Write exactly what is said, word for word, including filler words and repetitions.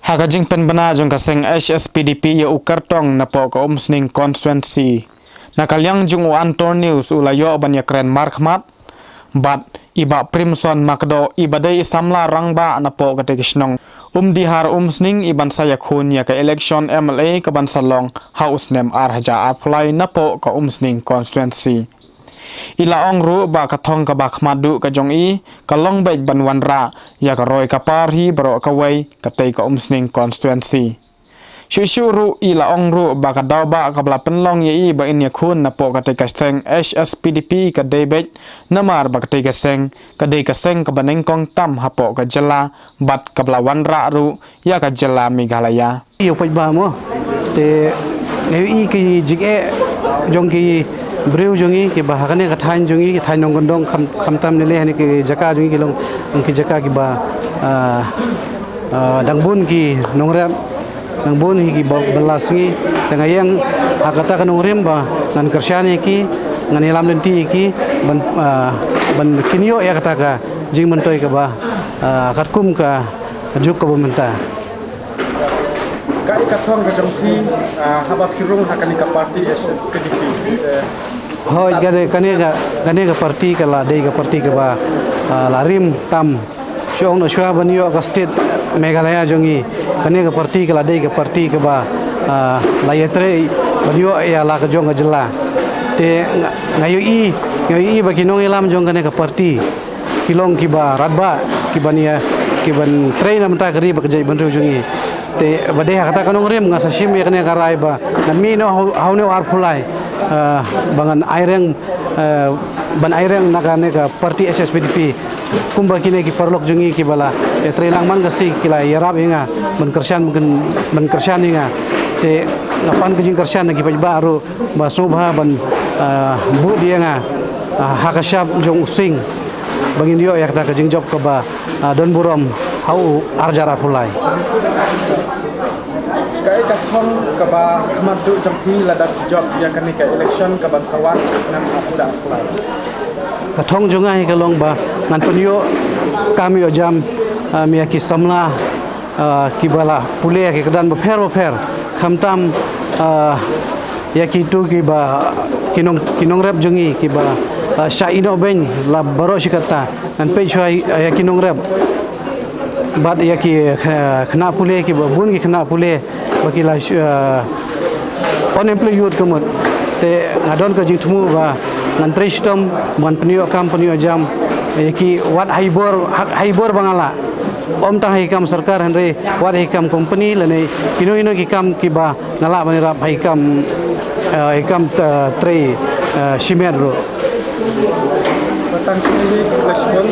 Ha ka jingpynbna jong ka seng H S P D P ïa u kyrtong napoh ka Umsning constituency, na ka liang jong u Antor News u la ïoh ban ïakren markhmat bad i Bah Primson Makdoh, i ba dei i samla rangbah napoh katei ka shnong Umdihar Umsning, i ban sa ïakhun ïa ka election M L A ka ban sa long ha u snem ar hajar arphew lai napoh ka Umsning constituency. I la ong ruh ba ka thong kaba khmat duh ka jong i ka long beit ban wanrah ïa ka roi ka par hi baroh kawei katei ka Umsning constituency. Shuh shuh ruh i la ong ruh ba ka daw ba kaba la pynlong ïa i ba in ïakhun napoh katei ka seng H S P D P ka dei beit namar ba katei ka seng ka dei ka seng kaba nyngkong tam hapoh ka jylla bad kaba la wanrah ruh ïa ka jylla Meghalaya. Ïa u paidbah mo. Te nga ïohi ki jingeh jong ki briew jong ngi kiba ha kane ka thaiñ jong ngi, ki thaiñ nongkyndong, kham, khamtam ne leh ha kine ki jaka jong ngi ki long ki jaka kiba, ah, ah, dang bun ki nongrep, dang bun hi kiba bylla sngi. Te nga ïeng ha kata ka nongrim ba ngan kyrshan ïa ki, ngan ïalam lynti ïa ki ban, ah, ban kin ïoh ïa kata ka jingmyntoi kaba, ah, katkum ka juk kaba mynta. Kaei ka thong ka jong phi, ah, haba phi rung ha kane ka party H S P D P? Eh, hooid, kane, kane ka, kane ka party ka la dei ka party kaba, ah, la rim tam. Shu ong noh shuwa ban ïoh ka state Meghalaya jong ngi, kane ka party ka la dei ka party kaba, ah, la ïatrei ban ïoh ïa la ka jong ka jylla. Te nga, nga ïohi, nga ïohi ba ki nongïalam jong kane ka party ki long kiba radbah, kiban ïa, kiban trei na bynta ka ri bad ka jaitbynriew jong ngi. Te ba dei ha kata ka nongrim nga sa shim ïa kane ka rai ba ngan mih noh ha u, ha une u arphew lai, ah, ba ngan aireng, ah, ban aireng na kane ka party H S P D P. Kumba kine ki paralok jong ngi kiba la ïatrei lang man ka sngi ki la ïarap ïa nga ban kyrshan, ban, ban kyrshan ïa nga. Te nga pan ka jingkyrshan na ki paidbah ruh ba sngewbha ban, ah, bud ïa nga, ah, ha ka shap jong u sing ba ngin ïoh ïa kata ka jingjop kaba, ah, don burom ha u ar hajar arphew lai. Kaei ka thong kaba khmat duh jong phi lada phi jop ïa kane ka election kaban sa wan ha u snem ar hajar arphew lai? Ka thong jong nga hi ka long ba ngan pynïoh kam ïoh jam, ah, ïa ki samla, ah, kiba la pule ïa ki kyrdan bapher bapher, khamtam, ah, ïa kitu kiba ki nong, ki nongrep jong ngi kiba, ah, shah ïehnoh beiñ la baroh shi katta, ngan peit shuwa ïa ki nongrep bad ïa ki, ah, khynnah pule kiba bun ki khynnah pule ba ki la, ah, unemployed ka mut. Te nga don ka jingthmu ba ngan trei shitom, ngan pynïoh kam pynïoh jam ïa ki wat ha i bor, ha, ha i bor ba nga lah. Ym tang ha i kam sorkar hynrei wat ha i kam company lane kino kino ki kam kiba nga lah ban ïarap ha i kam, eh, i kam, eh, trei, eh, shimet ruh. Ba tang kine hi ka shibun.